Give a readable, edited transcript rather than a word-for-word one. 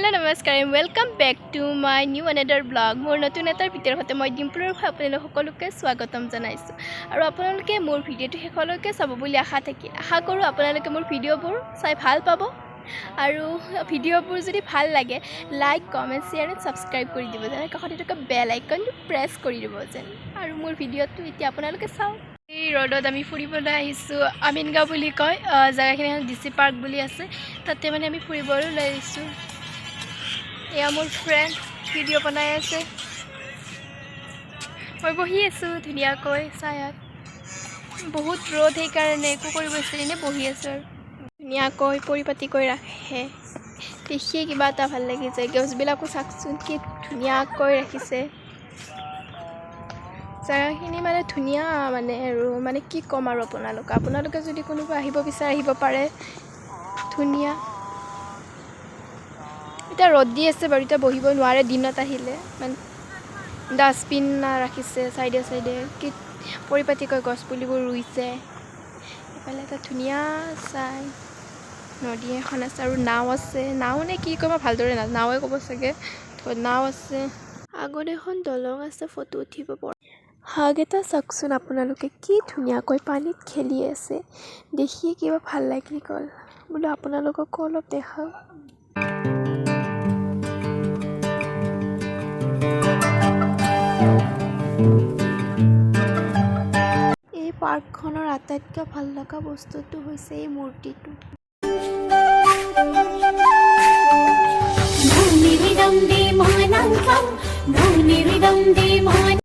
Hello', নমস্কাৰ, welcome back to my new another vlog. মোৰ নতুন এটা ভিডিঅ'ৰ সৈতে মই ডিম্পুলৰ হৈ আপোনালোক সকলোকে স্বাগতম জনাইছোঁ আৰু আপোনালোকে মোৰ ভিডিঅ'টো শেষলৈকে চাব বুলি আশা থাকিল। আশা কৰোঁ আপোনালোকে মোৰ ভিডিঅ'বোৰ চাই ভাল পাব আৰু ভিডিঅ'বোৰ যদি ভাল লাগে, like, comment, share and subscribe কৰি দিব যেন, কাষতে থকা বেল আইকনটো প্ৰেছ কৰি দিব যেন। আৰু মোৰ ভিডিঅ'টো এতিয়া আপোনালোকে চাওক। এই ৰ'দত আমি ফুৰিবলৈ আহিছোঁ। আমিনগাঁও বুলি কয় জেগাখিনি, ডি চি পাৰ্ক বুলি আছে, তাতে মানে আমি ফুৰিবলৈ ওলাই আহিছোঁ। এয়া মোৰ ফ্ৰেণ্ড, ভিডিঅ' বনাই আছে, মই বহি আছোঁ ধুনীয়াকৈ ছায়াত। বহুত ৰ'দ, সেইকাৰণে একো কৰিব ইচ্ছা, এনেই বহি আছোঁ। আৰু ধুনীয়াকৈ পৰিপাটিকৈ ৰাখে, দেখিয়ে কিবা এটা ভাল লাগি যায়। গছবিলাকো চাওকচোন, কি ধুনীয়াকৈ ৰাখিছে। জেগাখিনি মানে ধুনীয়া মানে, আৰু মানে কি ক'ম আৰু আপোনালোক, আপোনালোকে যদি কোনোবা আহিব বিচাৰে, আহিব পাৰে, ধুনীয়া। এতিয়া ৰ'দ দি আছে বাৰু, এতিয়া বহিব নোৱাৰে। দিনত আহিলে মানে ডাষ্টবিন ৰাখিছে চাইডে চাইডে, কি পৰিপাটিকৈ গছ পুলিবোৰ ৰুইছে। এইফালে এটা ধুনীয়া চাই নদী এখন আছে আৰু নাও আছে। নাও নে কি কয় মই ভালদৰে নাজানো, নাওৱে ক'ব চাগে। তো নাও আছে, আগত এখন দলং আছে ফটো উঠিব পৰা। হাঁহকেইটা চাওকচোন আপোনালোকে, কি ধুনীয়াকৈ পানীত খেলি আছে। দেখিয়ে কিবা ভাল লাগি গ'ল, বোলো আপোনালোককো অলপ দেখাওঁ। এই পাৰ্কখনৰ আটাইতকৈ ভাল লগা বস্তুটো হৈছে এই মূৰ্তিটো। భూమి విదంది మానంకం, భూమి విదంది మాన